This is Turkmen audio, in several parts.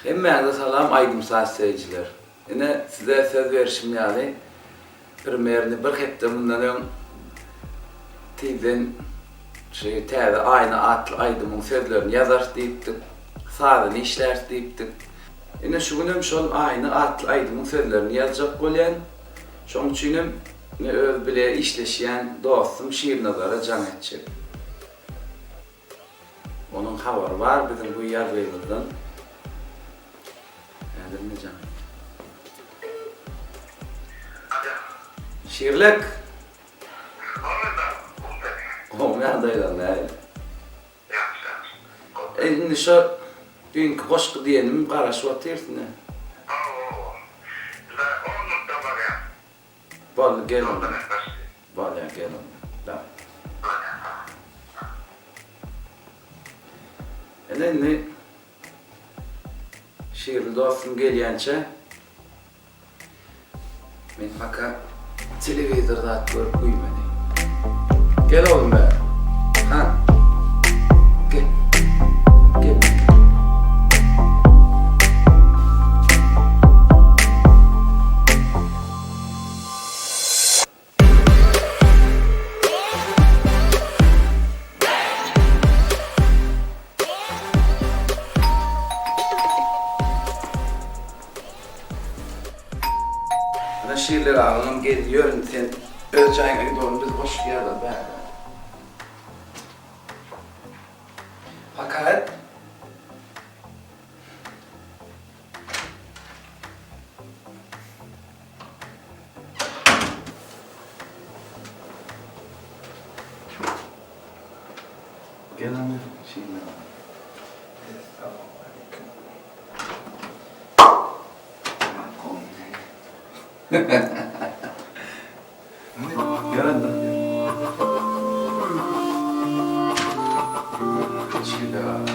Hemmäňize salam aýdym-saz söýüjiler. Ine size söz berişim ýaly primerny bir hepde mundan öň tizden şu täze Aýna atly aýdymyň sözlerini ýazarys diýipdik, sazyny işläris diýipdik. Ine şu günem şol Aýna atly aýdymyň sözlerini ýazjak bolýan. Şoň üçinem ine öz bile işleşýän dostum Şirnazara jaň etjek. Onuň habary bar biziň bu ýazgymyzdan. Häzir ine jaň etdi. Alo. Şirlek. Gowmy Gowmy. Gowmy ýagdaýlar nähili? Ýagşy ýagşy. Gowy. E indi şo düýnki goşgy diýenim garaşyp otyrys ine. Hawa hawa. Indi on minutdan barýan. Boldy gel onda. Bolýa gel onda. Daway. Bolýa sag bol. Ine indi Şirli dostum gelýänçä men paka telewizor zat görüp güýmeli. Gel oglum bäri. Han. Gel. Gel. Ana Şirler agaňam geldi ýör indi sen öz jaýyňa git oglum biz goşgy ýazaly bärde. Fakat Gel hany Şirler aga. Essalawmaleýkim. Gel onda. Şirler aga.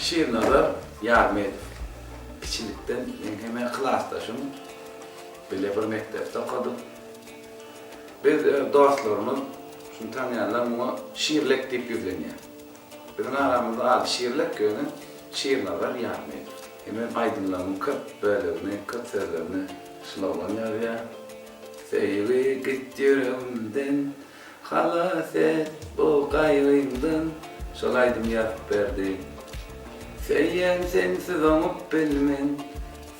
Şirnazar Ýarmedow kiçilikden meň hem klasdaşym, bile bir mekdepde okadyk. Biz öz dostlarymyz, şuny tanaýanlar muňa Şirlek diýip ýüzlenýär. Biziň aramyzda ady Şirlek, ýöne Şirnazar Ýarmedow. Hemem aýdymlarynyň köp bölegini, köp sözlerini şul oglan ýazýar. Söýgi git ýüregimden, Halas et bu gaýgymdan şol aýdym ýazyp berdi. Söýýän sensiz oňup bilmen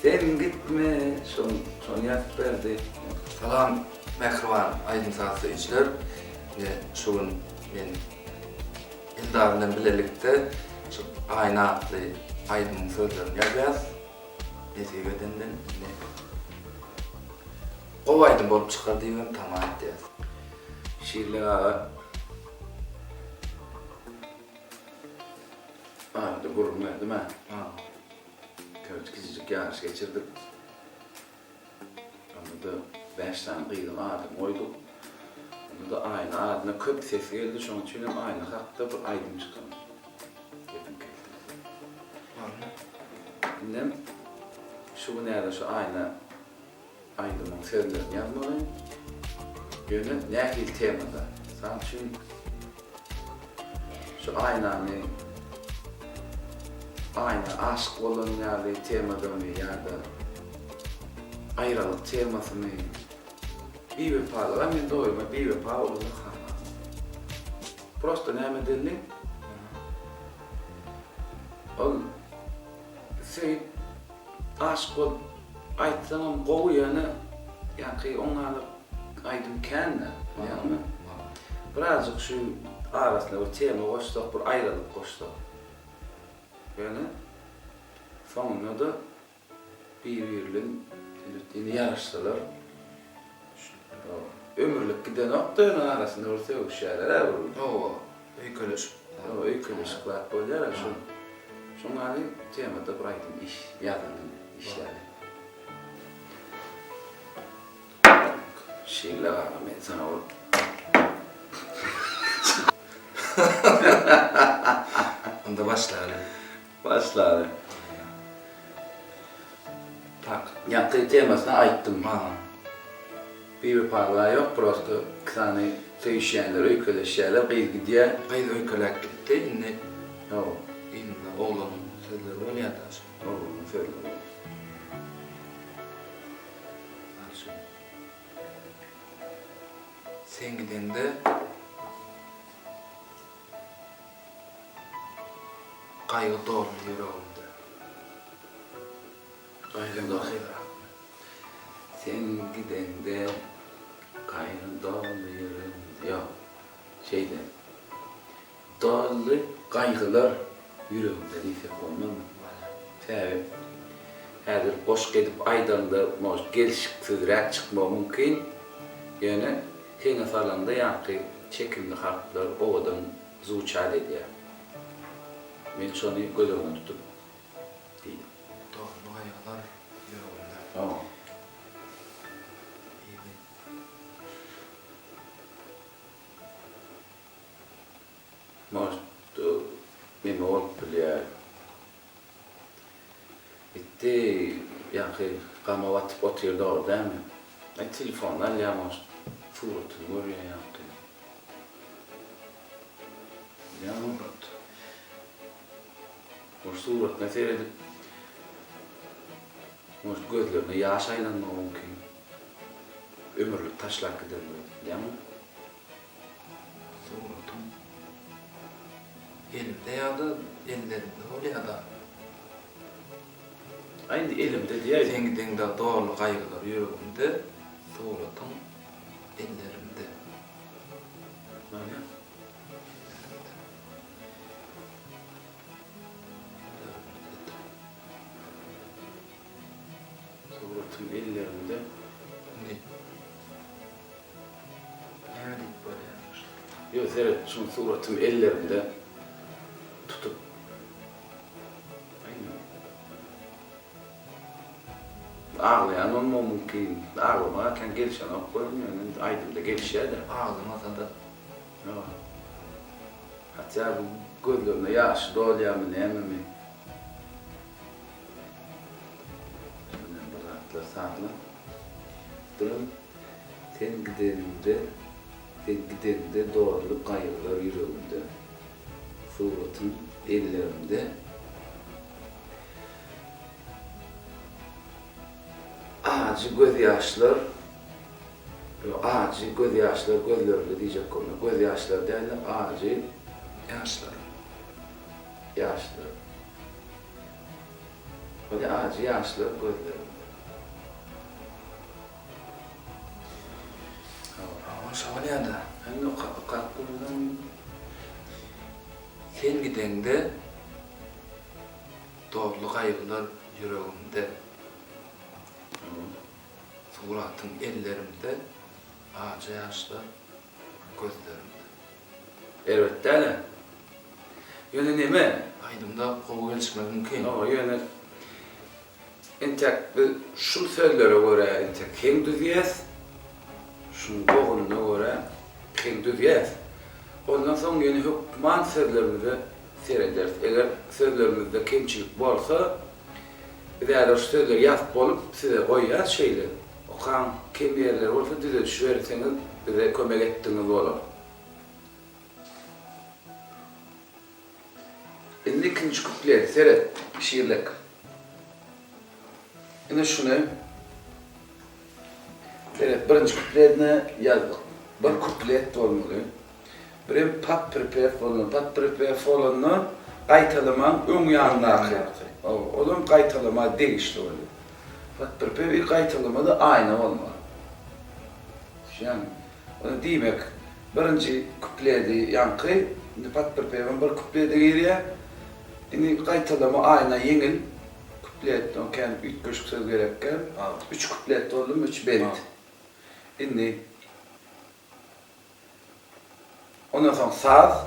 sen gitme şol şony ýazyp berdi. Salam mähriban aýdym-saz söýüjiler. Ine şu gün men Eldar bilen bilelikde şu Aýna atly aýdymyň sözlerini ýazýas. Nesip edenden ine gowy aýdym bolup çykar diýibem tama etýäs. Şirli aga barada gürrüň berdim-ä. Köwüç kiçijik ýaryş geçirdik. Onda-da bäş sany gyzyň adyny goýduk. Onda-da Aýna adyna köp ses geldi, şonuň üçinem Aýna hakda bir aýdym çykardyk. Gepiň keltesi. Indem şu gün häzir şu Aýna aýdymyň sözlerini ýazmaly. Ýöne nähili temada? Mysal üçin, şu Aýnany Aýna aşyk bolan ýaly temadamy ýa-da aýralyk temasymy? Biwepalyga men dogrymy biwepa bolany halamok. Prosta näme edeli? Ol söýüp aşyk bolup aýtsaňam gowy ýöne ýaňky oňňalyk aýdym kän-dä bilýäňmi? Birazjyk şu arasyna bir tema goşsak bir aýralyk goşsak. Ýöne soňunda-da Bir-biri bilen elbetde indi ýaraşsalar ömürlik gidenok-da ýöne arasynda bir sögüşýärler-ä bir. Hawa, öýkeleşip. Hawa, öýkeleşik zat bolýar-a şol. Şoň ýaly temada bir aýdym iş ýazaly, işläli. Şeýle aga men saňa bir Onda başlaly. Başlaly. Tak. Ýaňky temasyny aýtdym. Ha. Biwepalyga ýok prosto iki sany söýüşýänler öýkeleşýärler gyz gidýär. Gyz öýkeläp gitdi indi. Hawa. Yzynda oglanyň sözleri bolýar daşy. Oglanyň sözleri bolýar. Sen gideňde gaýgy doldy ýüregimde. Gaýgy doldy. Sen gideňde gaýgy doldy ýüregimde. Ýok, şeýle. Doldy gaýgylar ýüregimde diýsek bolmazmy? Sebäbi häzir goşgy edip aýdaňda может gelşiksizräk çykmagy mümkin. Ýöne heňe salanda ýaňky çekimli harplar owadan zwuçat edýär. Men şony göz öňünde tutup diýdim. Doldy gaýgylar ýüregimde. Hawa. Yzy. Может, neme bolup bilýär. Gitdi, ýaňky gama batyp otyr dogry dälmi? Aý telefonyny alýar может, suratyny görýär ýaňky. Bilýäňmi? Surat. Может suratyna seredip, может gözlerine ýaş aýlanmagy mümkin. Ömürlik taşlap gidendir, bilýäňmi? Suratyň elimde ýa-da ellerinde bolýada. A indi elimde diýäý. Seň gideňde doly gaýgylar ýüregimde, suratyň ellerimde. Näme? Ellerimde. Ellerimde. Suratyň ellerimde. Indi Näme diýip bolýar? Ýok seret şuň suratym ellerimde tutup Aglaýan bolmagy mümkin. Aglamak kän gelişenok welin ýöne indi aýdymda gelişýär-de. Aglamasa-da. Hawa. Hatda bu gözlerine ýaşy dolýarmy nämemi. Şondan bir zatlar sazla. Duran sen gideniňde, sen gideňde doldy gaýgylar ýüregimde. Suratyň ellerimde. Ajy gözýaşlar, ýok, ajy gözýaşlar gözlerimde diýjek bolma. Gözýaşlar däl-de, ajy Ýaşlar. Ýaşlar. Ony ajy ýaşlar gözlerimde. Hawa, şo bolýa-da. Hany okap okap görseň. Sen gideňde doldy gaýgylar ýüregimde. Suratyň ellerimde, ajy ýaşlar gözlerimde. Erbet däl-ä. Ýöne neme? Aýdymda gowy gelişmegi mümkin. Hawa, ýöne entek biz şul sözlere görä entek heň düzýäs. Şuň bogununa görä heň düzýäs. Ondan soň ýene hökman sözlerimize serederis. Eger sözlerimizde kemçilik bolsa, biz häzir şu sözleri ýazyp bolup size goýýas şeýle. Okaň, kem ýerleri bolsa düzediş berseňiz bize kömek etdigiňiz bolar. Indi ikinji kuplet, seret, Şirlek. Ine şuny seret, birinji kupletine ýazdyk. Bir kuplet bolmaly. Birem pat pripew bolmaly. Pat pripew bolanda gaýtalamaň öň ýanyndaky. Olam gaýtalama degişli bolýar. Pat pripew i gaýtalamada aýna bolmaly. Düşýäňmi? Ony diýmek, birinji kupledi ýaňky, indi pat pripewem bir kuplede girýär. Indi gaýtalama aýna ýeňil kuplet, oňa kän üýtgeşik söz gerek däl. Üç kuplet boldumy, üç bent. Indi ondan soň saz,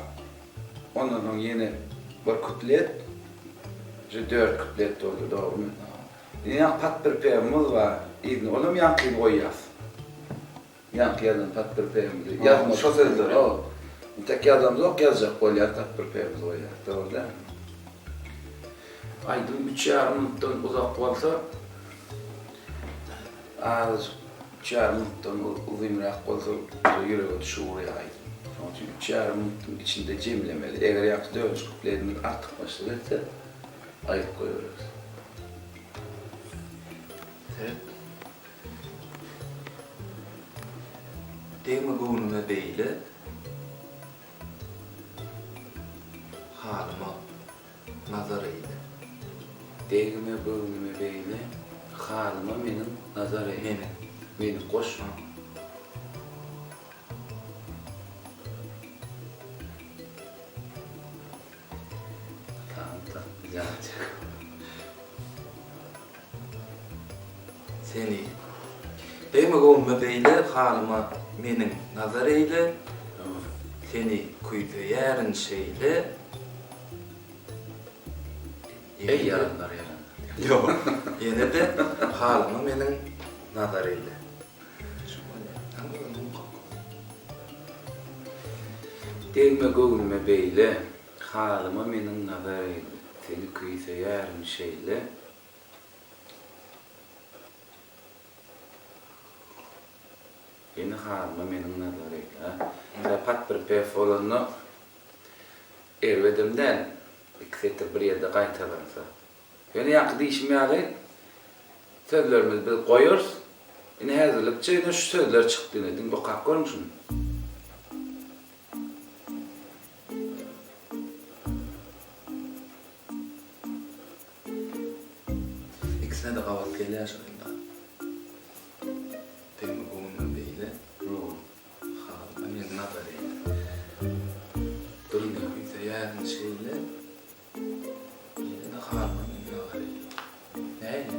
ondan soň ýene bir kuplet. Şu dört kuplet boldy, dogrumy? Indi ýaňky podpripewimiz bar, yzyna olam ýaňkyny goýýas. Ýaňky ýazan podpripewimizi ýazmadyk. Şo sözleri. Hawa. Entek ýazamzok, ýazjak bolýas, podpripewimizi goýýas. Dogry dälmi? Aýdym üç ýarym minutdan uzak bolsa, azajyk üç ýarym minutdan uzynrak bolsa, ýürege düşüp urýar aýdym. Şonuň üçin üç ýarym minutyň içinde jemlemeli. Eger ýaňky dördünji kupletimiz artykmaçlyk etse, aýryp goýbereris. Seret. Degme göwnüme beýle. Halyma nazar eýle. Degme göwnüme beýle, halyma meniň nazar eýle. Meni. Meni goşma. Seni. Degme göwnüme beýle, halyma meniň nazar eýle. Seni küýseýärin şeýle. Eý ýaranlar ýaranlar. Ýok. Ýene-de halyma meniň nazar eýle. Şu bolýar. Degme göwnüme beýle, Halyma meniň nazar eýle. Seni küýseýärin şeýle. Ýene halyma meniň nazar eýle. Tä podpripew bolanda erbedem däl, iki setir bir ýerde gaýtalansa. Ýöne ýaňky diýşim ýaly sözlerimizi biz goýarys. Ine häzirlikçe ine şu sözler çykdy ine diňe okap görüň şuny. Ikisine-de gabat gelýär şol indi. Degme göwnüme beýle. Halyma men nazar eýle. Dur indi. Küýseýärin şeýle. Ýene-de halyma men nazar eýle. Nähili?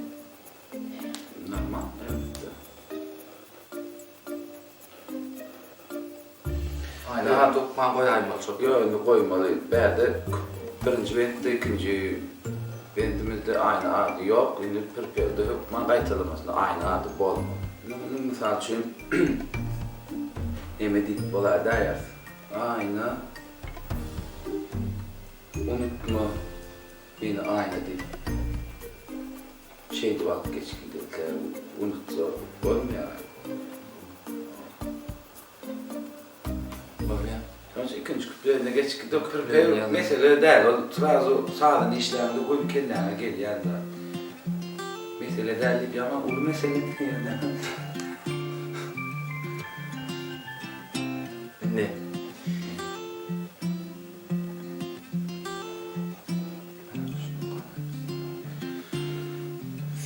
Normal, elbetde. Aýna hat hökman goýaýmaly şo. Ýok indi goýmaly. Bärde birinji bentde ikinji bendimizde aýna ady ýok. Indi pripewde hökman gaýtalamasynda aýna ady bolmaly. Indi mysal üçin neme diýip bolaýdaýarys. Aýna unutma meni aýna diýip. Şeýdip wagt geçip giderkä unutsa bolmaýar. Bolýar. Şonuň üçin ikinji küplerine geçip gidip pripewik mesele däl ol srazu sazyny işläňde göni kelläňe gelýän zat. Mesele däl diýip ýaman uly mesele diýýän. Indi.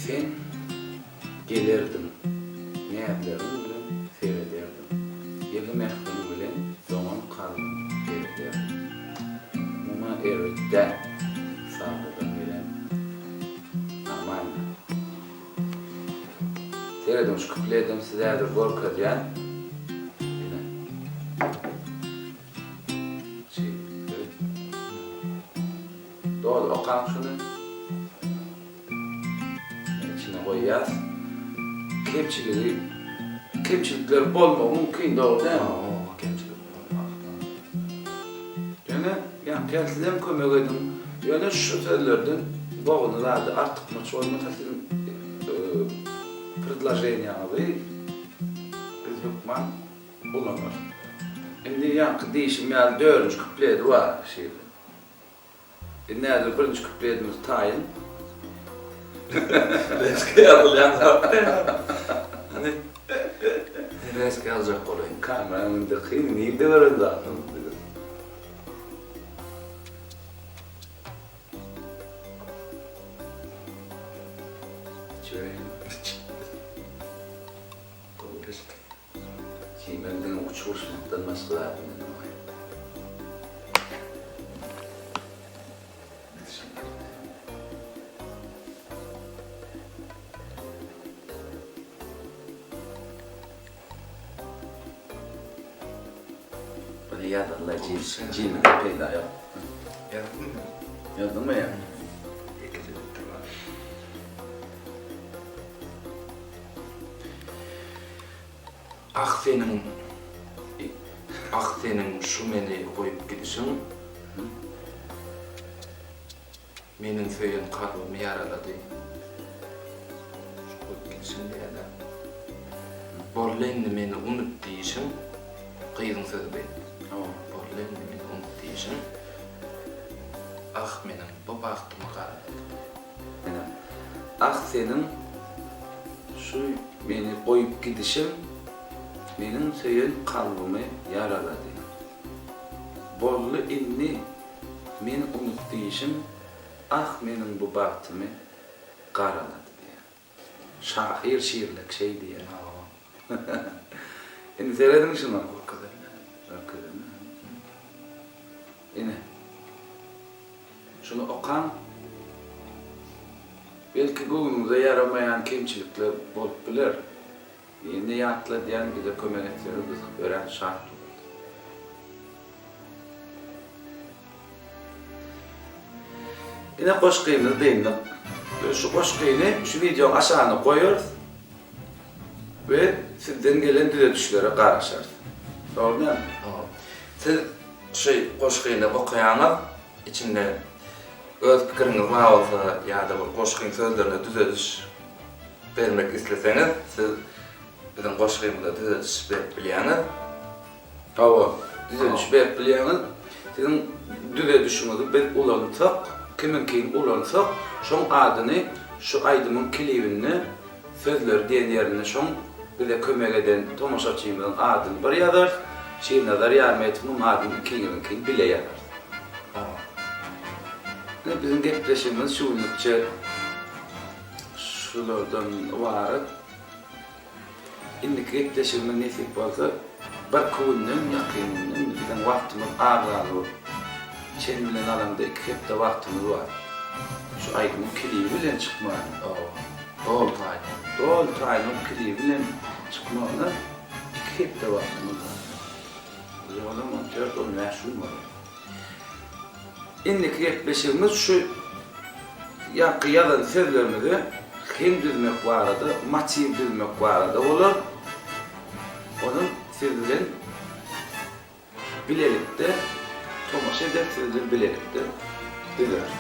Sen gelerdiň, näzleriň bilen serederdiň, Ýyly mähriň bilen doňan kalbymy erederdiň. Muňa erbet däl, sadadan gelen normalno. Serediň şu kupledem size häzir görkezýän. Ine. Şeýdip. Doly okaň şuny. Içine goýýas. Kemçiligi kemçilikler bolmagy mümkin dogry dälmi? Hawa kemçilik bolmagy ahmal. Ýöne ýaňky sizem kömek ediň. Ýöne şu sözlerden boguny zady artykmaç bolmasa siziň predloženiýaňyzy biz hökman ulanarys. Indi ýaňky diýşim ýaly dördünji kupledi bar şeýle. Indi häzir birinji kupledimiz taýyn. Reski ýazylýan zat däl. Hany reski ýazjak bolaýyn. Kameraň öňünde kyn, nirde gören zadyňyz biziň. Içibereýinmi? Iç. Gowy eşit. Çimen diňe uçup uçmakdan başga zat bilenok. Bunu ýazarlar, jim, jimde peýda ýok. Ýazdyňmy? Ýazdyňmy ýa? Ýeke. Ah seniň Ah seniň şu meni goýup gidişiň Meniň söýen kalbymy ýaralady. Şu goýup gidişiň diýýär-dä. Boldy indi meni unut diýişiň, gyzyň sözi bu. Boldy indi meni unut diýişiň, ah meniň bu bagtymy garalady. Ine, ah seniň şu meni goýup gidişiň, meniň söýen kalbymy ýaralady. Boldy indi Meni unut diýişim, ah meniň bu bagtymy garalady diýýär. Şahyr şirlek şeý diýýär. Hawa. Indi serediň şuňa. Görkezelmi? Görkezelmi? Ine. Şuny okaň. Belki göwnüňize ýaramaýan kemçilikler bolup biler. Ýene ýatladýan bize kömek etseňiz biz örän şat bolardyk. Ine goşgymyzy dyndyk. We şu goşgyny şu wideoň aşagyna goýarys we sizden gelen düzedişlere garaşarys. Dogry dälmi? Dogry. Siz şu goşgyny okaýaňyz, içinde öz pikiriňiz bar bolsa ýa-da bir goşgyň sözlerine düzediş bermek isleseňiz, siz biziň goşgymyza düzediş berip bilýäňiz. Hawa, düzediş berip bilýäňiz. Siziň düzedişiňizi biz ulansak, kimiňkini ulansak, şoň adyny şu aýdymyň klibinde sözleri diýen ýerinde şoň bize kömek eden tomaşaçymyzyň adyny bir ýazarys, Şirnazar Ýarmetowyň adyny ikiňiziňkini bile ýazarys. Hawa. Ine biziň gepleşigimiz şu günlükçe şulardan ybarat. Indiki gepleşigimiz nesip bolsa birki günden, ýakyn günden, indi biziň wagtymyz az galdy. Çen bilen alanda iki hepde wagtymyz bar. Şu aýdymyň klibi bilen çykmagyna. Hawa. Doly taýyn. Doly taýyn bolup klibi bilen çykmagyna iki hepde wagtymyz bar. Uzaganam on dört, on bäş gün bolar. Indiki gepleşigimiz şu ýaňky ýazan sözlerimize heň düzmek barada, motiw düzmek barada bolar. Onuň siz bilen bilelikde tomaşa ederis, siz bilen bilelikde düzeris.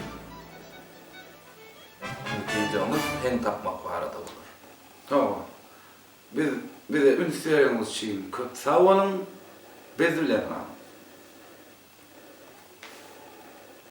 Indiki wideomyz heň tapmak barada bolar. Hawa. Biz bize üns bereniňiz üçin köp sag boluň. Biz bilen galyň.